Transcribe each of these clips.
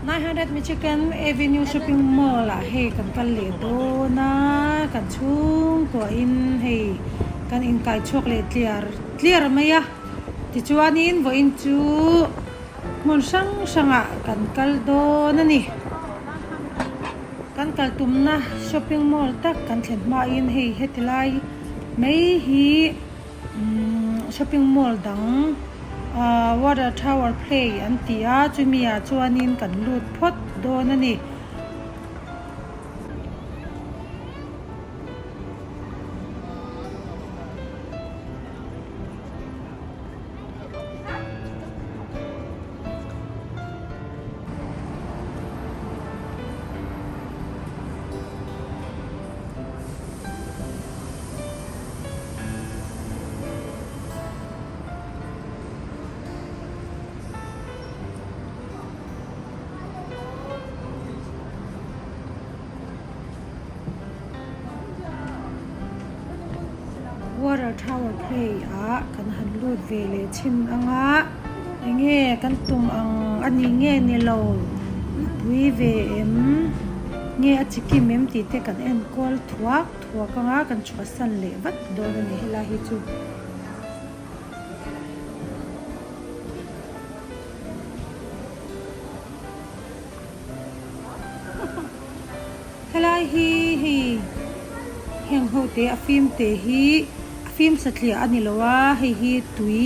900 Michigan Avenue Shopping Mall ah hei kan kal leh dawn a, kan chhungkuahin hei kan inkai chhuak leh tliar tliar mai a, tichuanin vawiin chu hmun hrang hrangah kan kal dawn a ni. Kan kal tumna shopping mall tak kan thlen hmain hei heti lai mai hi umm shopping mall dang ahh water tower play an ti a chumi ah chuanin kan lut phawt dawn a ni. Water tower play ah kan han lut ve leh chhin ang a enge kan tum ang a ni nge ni lo a pui ve em nge a chikim em tih te kan en kual thuak thuak ang a kan chhuahsan leh vat dawn a ni helai hi chu. Helai hi hei heng ho te a fim te hi a fim satliah a ni lo a hei hi tui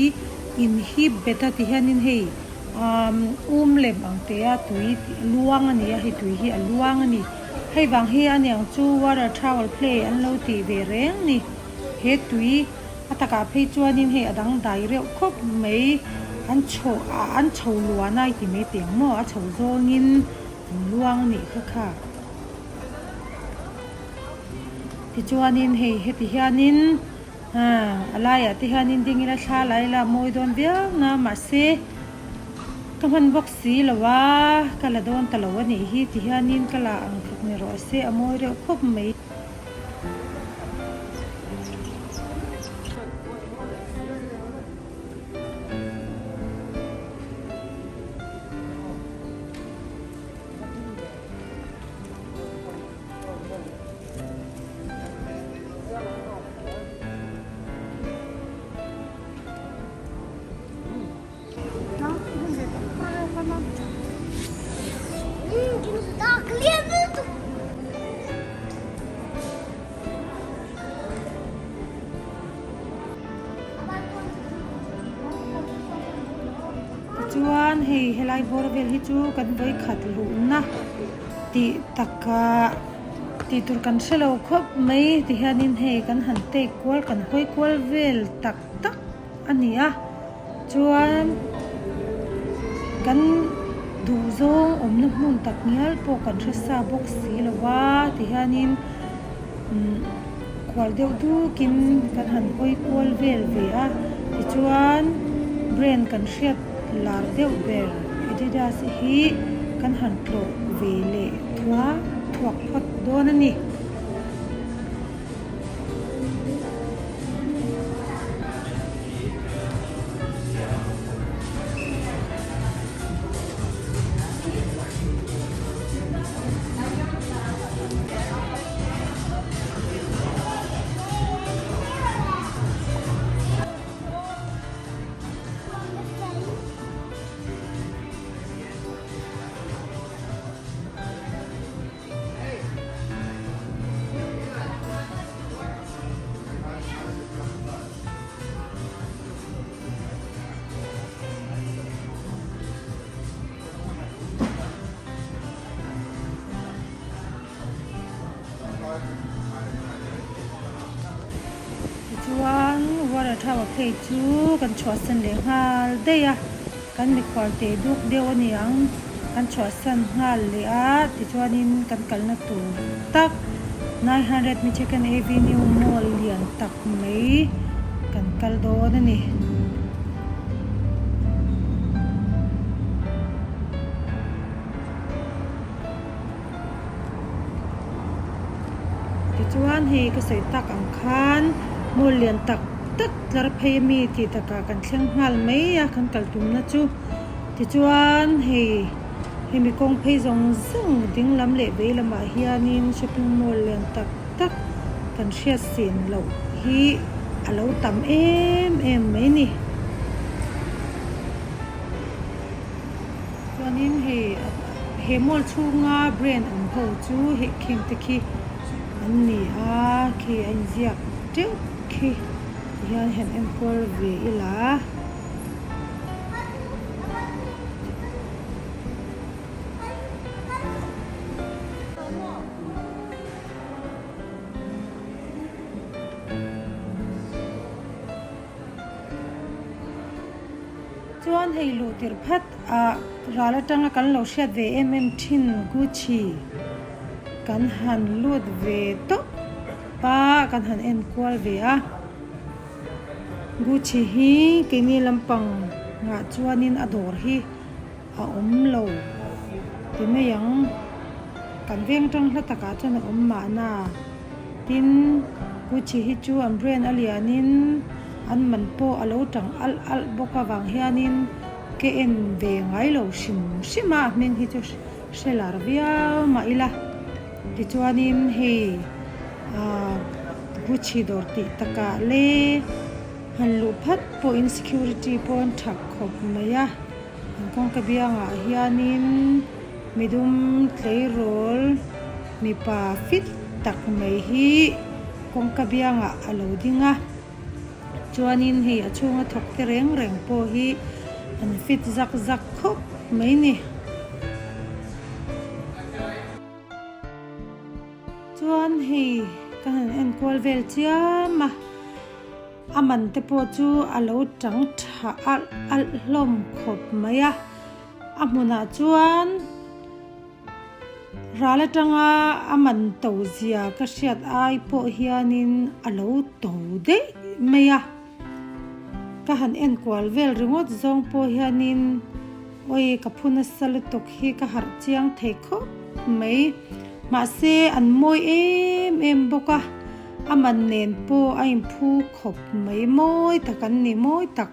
in hip bet a ti hianin hei umm um lem ang te a tui luang a ni a hei tui hi a luang a ni hei vang hi a niang chu water towel play an lo tih ve reng ni he tui a takah phei chuanin hei a dangdai reuh khawp mai an chho an chho luan a i ti mai teh ang maw a chho zawngin an luang a nih kha kha. Tichuanin hei heti hianin ah a laiah te hianin ding ila thla la ila a mawi dawn viau na mahse ka hman bawk si lo a ka la dawn ta lo a nih hi ti hianin ka la ang khat ni rawh se a mawi reuh khawp mai. Tichuan hei helai bawr vel hi chu kan vawikhat luhna tih takah tih tur kan hre lo khawp mai tihianin hei kan han take kual kan hawi kual vel tak tak a ni a chuan kan duh zawng awmna hmun tak ngial pawh kan hre sa bawk si lo va tihianin umm khual deuh dukin kan han hawi kual vel ve a tichuan brand kan hriat lar deuh ber Adidas hi kan han tlawh ve leh thuak thuak phawt dawn a ni. Tichuan water tower phei chu kan chhuahsan leh nghal daih a, kan mikhual teh duk deuh a ni ang, kan chhuahsan nghal leh a tichuanin kan kalna tur tak 900 Michigan Avenue mall lian tak mai kan kal dawn a ni. Tichuan hei ka sawi tak ang khan mall lian tak tak tlar phei ami tih takah kan thleng nghal mai a kan kal tumna chu. Tichuan hei Hemi kawng phei zawng zawng ding lam leh vei lamah hianin shopping mall lian tak tak kan hriat sin loh hi a lo tam em em mai ni. Chuanin hei he mall chhunga brand awm ho chu hei khing te khi an ni a khi a inziak teuh khi tihian han enkual ve ila. Chuan hei luh tirh phat ah ral atanga kan lo hriat ve em em thin Gucci kan han lut ve tawp a kan han en kual ve a. Gucci hi keini lampang ah chuanin a dawr hi a awm lo ti mai ang. Kan veng tang hla takah chuan a awm mahna. Tin, Gucci hi chu an brand a lianin an man pawh a lo tang alh alh bawk avang hianin ka en ve ngai lo hrim hrim a, a hming hi chu hre lar viau mah ila. Tichuanin hei ahh Gucci dawr tih takah le han luh phat pawhin security pawh an tha khawp mai a, an kawngka biangah hianin midum tleirawl mipa fit tak mai hi kawngka biangah a lo ding a, chuanin hei a chhunga thawk te reng reng pawh hi an fit zak zak khawp mai ni. Chuan hei ka han en kual vel chiam a, a man te pawh chu a lo tang tha alh alh hlawm khawp mai a, a hmunah chuan ral atanga a man to zia ka hriat ai pawh hianin a lo to daih mai a. Ka han en kual vel ringawt zawng pawh hianin awi ka phu nasa lutuk hi ka harh chiang thei khawp mai. Mahse an mawi em em bawk a, a man nen pawh a inphu khawp mai mawi tak an ni mawi tak.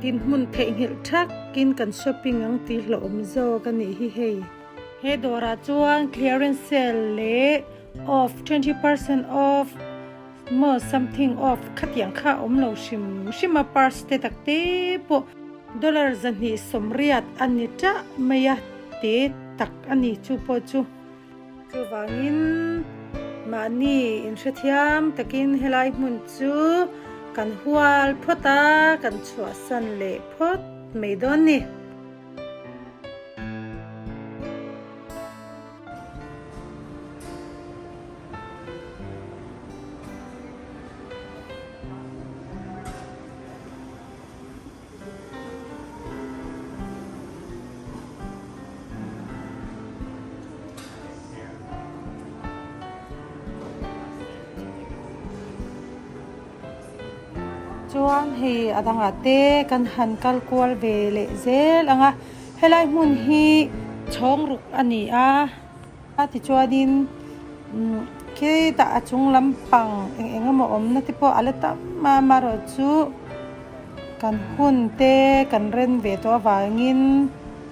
Dinhmun theihnghilh thakin kan shopping ang tih hlawhawm zawk a nih hi hei. He dawrah chuan clearance sale leh off 20% off. Maw something off khatiang kha a awm lo hrim hrim a purse te tak te pawh dollar 280 a ni tah mai a te tak a ni chu pawh chu. Chuvangin mahni inhrethiam takin helai hmun chu kan hual phawt a kan chhuahsan leh phawt mai dawn ni. Chuan hei a dangah te kan han kal kual ve leh zel ang a helai hmun hi chhawng ruk a ni a. A tichuanin umm khitah a chung lampang eng eng emaw awmna te pawh a la tam a amaherawh chu kan hun te kan ren ve tawh avangin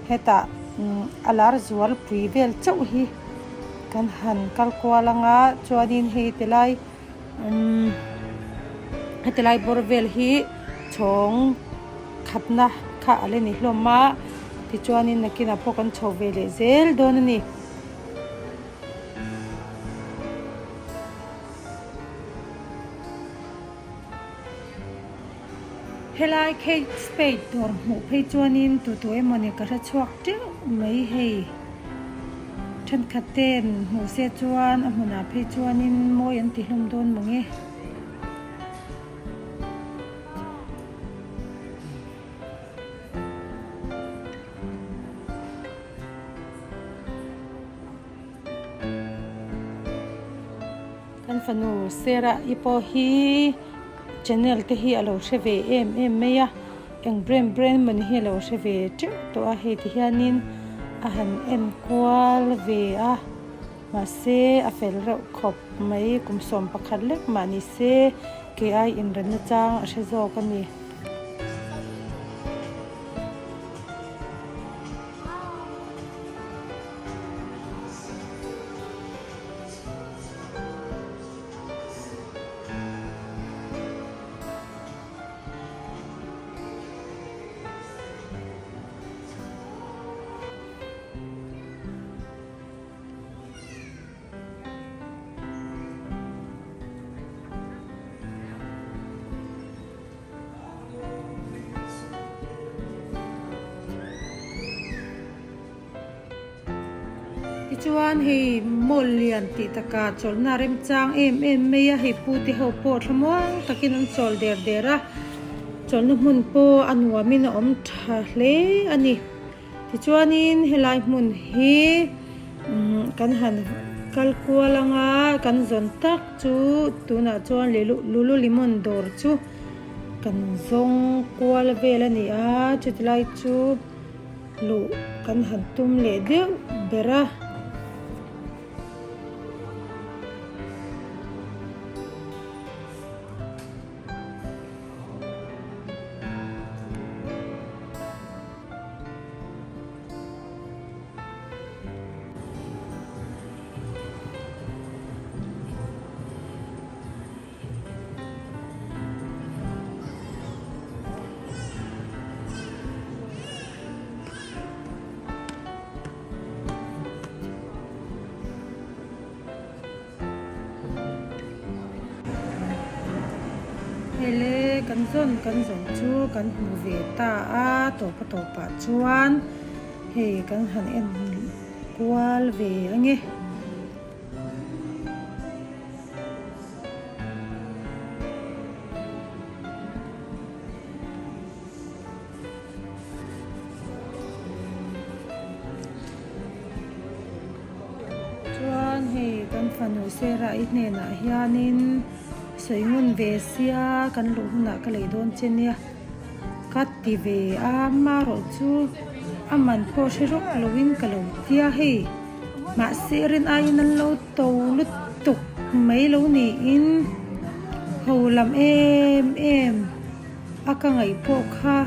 hetah umm a lar zual pui vel chauh hi kan han kal kual anga chuanin hei tilai umm heti lai bawr vel hi chhawng khatna kha a la ni hlawm a tichuanin nakinah pawh kan chho ve leh zel dawn a ni. Helai Kate Spade dawr hmuh phei chuanin tu tu emawni ka hre chhuak teuh mai hei. Thenkhat ten hmuh se chuan a hmunah phei chuanin mawi an ti hlawm dawn mang e. Kan fanu Sarah i pawh hi channel te hi a lo hre ve em em mai a, eng brand brand mawni hi a lo hre ve teuh tawh a, hei ti hianin a han en kual ve a, mahse a fel reuh khawp mai kum 11 lek mah ni se kei ai inrenna chang a hre zawk a ni. Tichuan hei mall lian tih takah chawlhna remchang em em mai a, hei pu te ho pawh thlamuang takin an chawl der der a, chawlhna hmun pawh a nuamin a awm tha hle a ni. Tichuanin helai hmun hi kan han kal kual anga kan zawn tak chu tunah chuan Lululemon dawr chu kan zawng kual vel a ni a, chutilai chu. Luh kan han tum leh deuh ber a. Hele kan zawn kan zawn chu kan hmu ve ta a tawpa tawpah chuan hei kan han en kual ve ange. Chuan hei kan fanu Sarah-i hnenah hianin sawi ngun ve sia kan luh hunah ka lei dawn che nia ka ti ve a amaherawh chu a man pawh hre rawk loin ka lo tia hei mahse rin aiin an lo to lutuk mai lo niin ho lam em em a ka ngaih pawh kha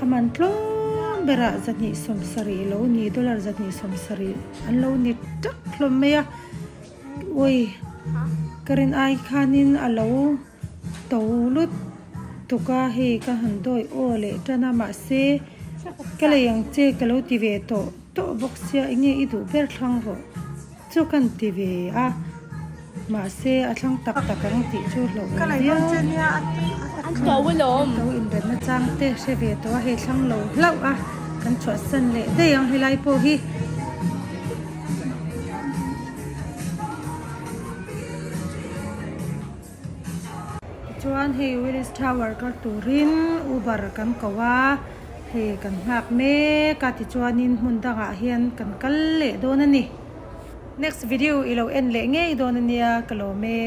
a man tlawm berah 270 lo ni dollar 270 an lo ni tak hlawm mai a ui ka rin ai khanin a lo to lutuk a hei ka han dawi aw leh tan a mahse ka lei ang che ka lo ti ve tawh tawh bawk sia enge i duh ber thlang rawh chu kan ti ve a mahse a thlang tak tak ang tih chu hlauh awm viau to inrenna chang te hre ve tawh a hei thlang lo hlauh a kan chhuahsan leh daih ang helai pawh hi. Tichuan hei Willis Tower kal turin Uber kan ko a, hei kan nghak mek a tichuanin hmun dangah hian kan kal leh dawn a ni. Next video i lo en leh ngei dawn a nia ka lawm e.